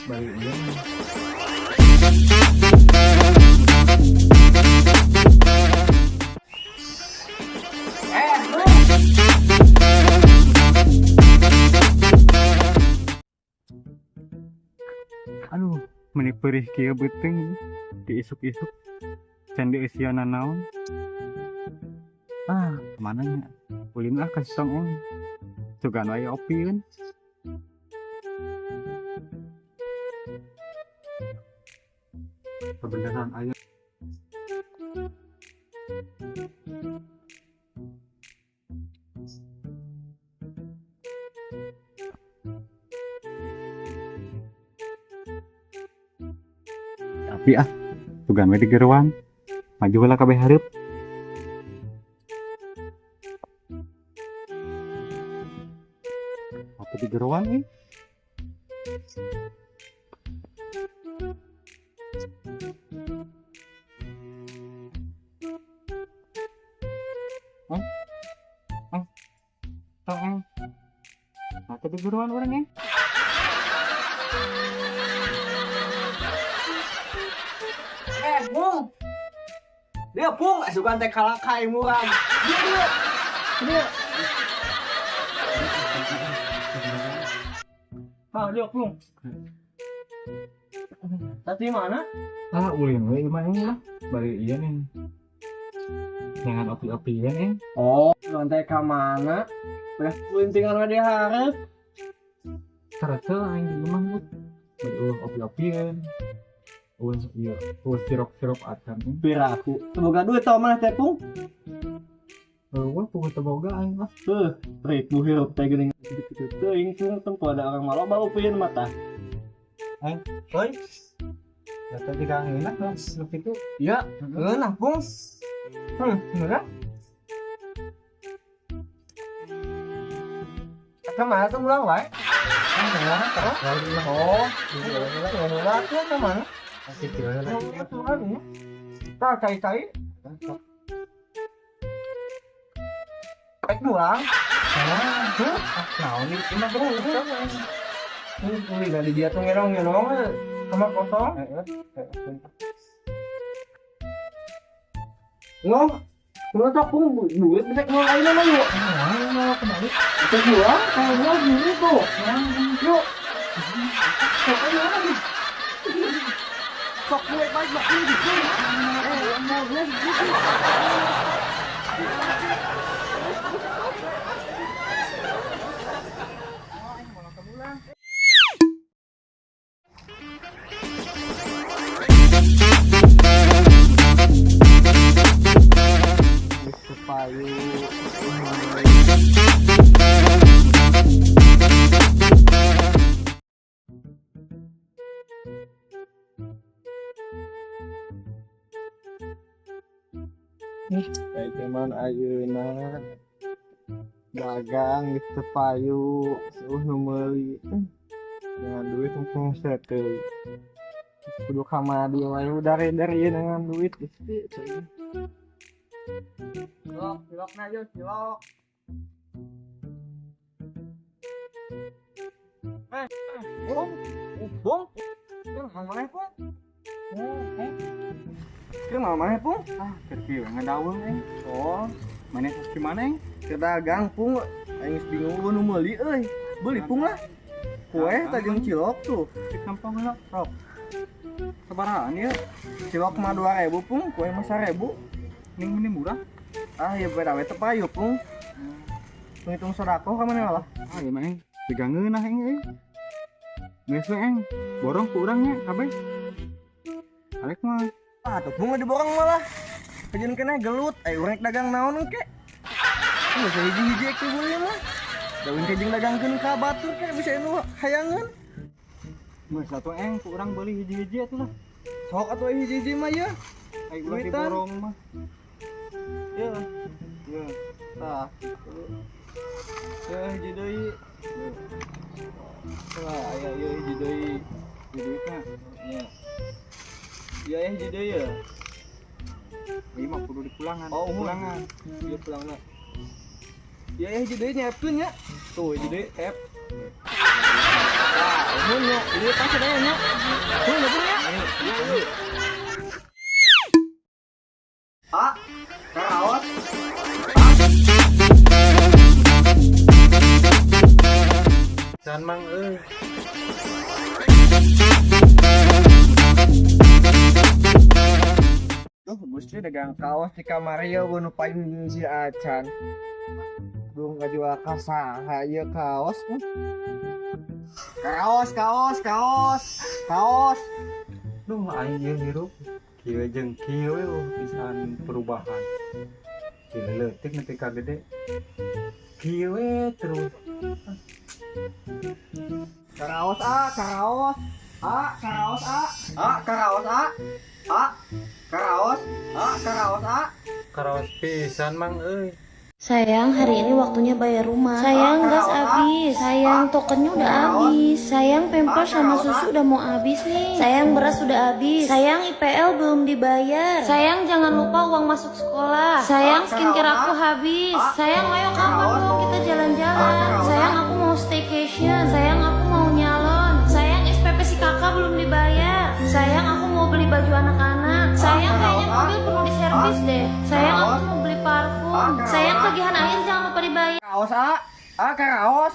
Balik ieu. Aduh, meni perih kieu beuteung di isuk-isuk. Can dieusian nanaon. Ah, kemana nya? Ulin ah ka si Tongeng. Sugan wae opieun. Kebenaran aya. Tapi ah, sugan we digeroan. Maju heula kabeh hareup. Apa digeroan euy? Eng, eng, tong eng. Apa digeroan urang eng? Eh, Bung. Dia Bung, asukan teh kalakay murag. Dia dia. Dia. Ah, dia Bung. Tadi mana? Ah, ulin we imah ini lah. Bari ieu nih. Jangan opi-opian eng. Oh, lantai ka mana? Beres pulintingan we dihareup. Sarasa aing di imah mah. Bari eueuh opi-opian. Eueuh ieu, eueuh sirup-sirup acan eng. Piraku. Teu boga duit tau maneh teh, Pung? Eueuh puguh teu boga aing mah. Heuh, ribu hirup teh geuning kitu-kitu teuing Pung, tempo ada orang mah loba upieun mah tah. Aing, Oi. Da tadi ka ngeunah lah nu kitu. Iya, ngeunah, Pung. Ngeunah. Ka mana tuh ulang wae? Ah, ngeunah terus. Oh, ngeunah tuh ka mana? Kitu heula. Ngeunah tuh kan ini. Tah cai-cai. Rek mulang. Ah, naon ieu imah bro? Wih, dari dia tuh ngerong-ngerong kamar kosong. Heeh. Ngong, kumaha sok Pung duit bisa keluar ayeuna mah yuk. Moal kembali. Itu gua, kalau gua gini tuh. Yuk. Sok ayo lagi. Sok gue baik baik ini gitu. Mau gue gitu. Geus teu payu. Kayak cuman ayeuna dagang geus teu payu, seueuh nu meuli. Dengan duit mungkin seuteuy. Kudu ka madi wae dari dengan duit geus teu. Cilok, cilokna yeuh, cilok. Eh, Bung. Bung. Keur naon maneh, Pung? Keur naon maneh, Pung? Ah, keur kieu ngadaweung eng. Oh, Maneh tos di mana eng? keur dagang, Pung. Aing geus bingung eueuh nu meuli euy. Beuli Pung lah. Kue tajeng cilok tuh. Di kampung heula, sok. Sabarahaan ieu? Cilok mah 2000, Pung. Kue mah 1000. Ning meni murah. Ah, ya beda we teu payu, Pung. Ngitung sedekah ka maneh malah. Ah, ieu mah eng. Siga ngeunah eng euy. Geus we eng. Borong ku urang nya kabeh. Arek mah. Ah, tuh Pung diborong malah. Kajeun keneh gelut, aya urang rek dagang naon engke. Geus hiji-hiji ek beuli mah. Daun ke jeung dagangkeun ka batur ke bisa nu hayangeun. Geus atuh eng ku urang beuli hiji-hiji atuh lah. Sok atuh hiji-hiji mah yeuh. Ai ulah Duitan. diborong mah. Yeuh. Yeuh. Tah. Yeuh hiji deui. Tah aya ieu hiji deui. Di duitna. Nya. Ieu aya hiji deui yeuh. Ieu mah kudu dipulangan. Oh, Pulangan. Ieu pulangna. Ieu aya hiji deui nyiapkeun nya. Tuh hiji deui tep. Nah, nuhun nya. Ieu tas sadaya nya. Nuhun ya, Bung, ya. Ah, karaos. Can, Mang, euy. Duh, Gusti, dagang kaos di kamar ya nu payun si acan. Duh, ngajual ka saha ieu kaos? Kaos, kaos, kaos, kaos. Duh, aing ieu hirup kieu jeung kieu we pisan perubahan. Ti leutik nepi ka gede. Kieu we terus. Karaos ah, karaos. Ah, karaos ah. Ah, karaos ah. Ah, karaos. Ah, karaos ah. Karaos pisan, Mang, euy. Sayang, hari ini waktunya bayar rumah. Sayang, gas habis. Sayang, tokennya udah habis. Sayang, Pampers sama susu udah mau habis nih. Sayang, beras udah habis. Sayang, IPL belum dibayar. Sayang, jangan lupa uang masuk sekolah. Sayang, skincare aku habis. Sayang, ayo kapan dong kita jalan-jalan. Sayang, aku mau staycation. Sayang, aku mau nyalon. Sayang, SPP si kakak belum dibayar. Sayang, aku mau beli baju anak-anak. Sayang, kayaknya mobil perlu diservis deh. Sayang, aku mau beli parfum. Sayang, tagihan air jangan lupa dibayar. Kaos ah. Ah, karaos.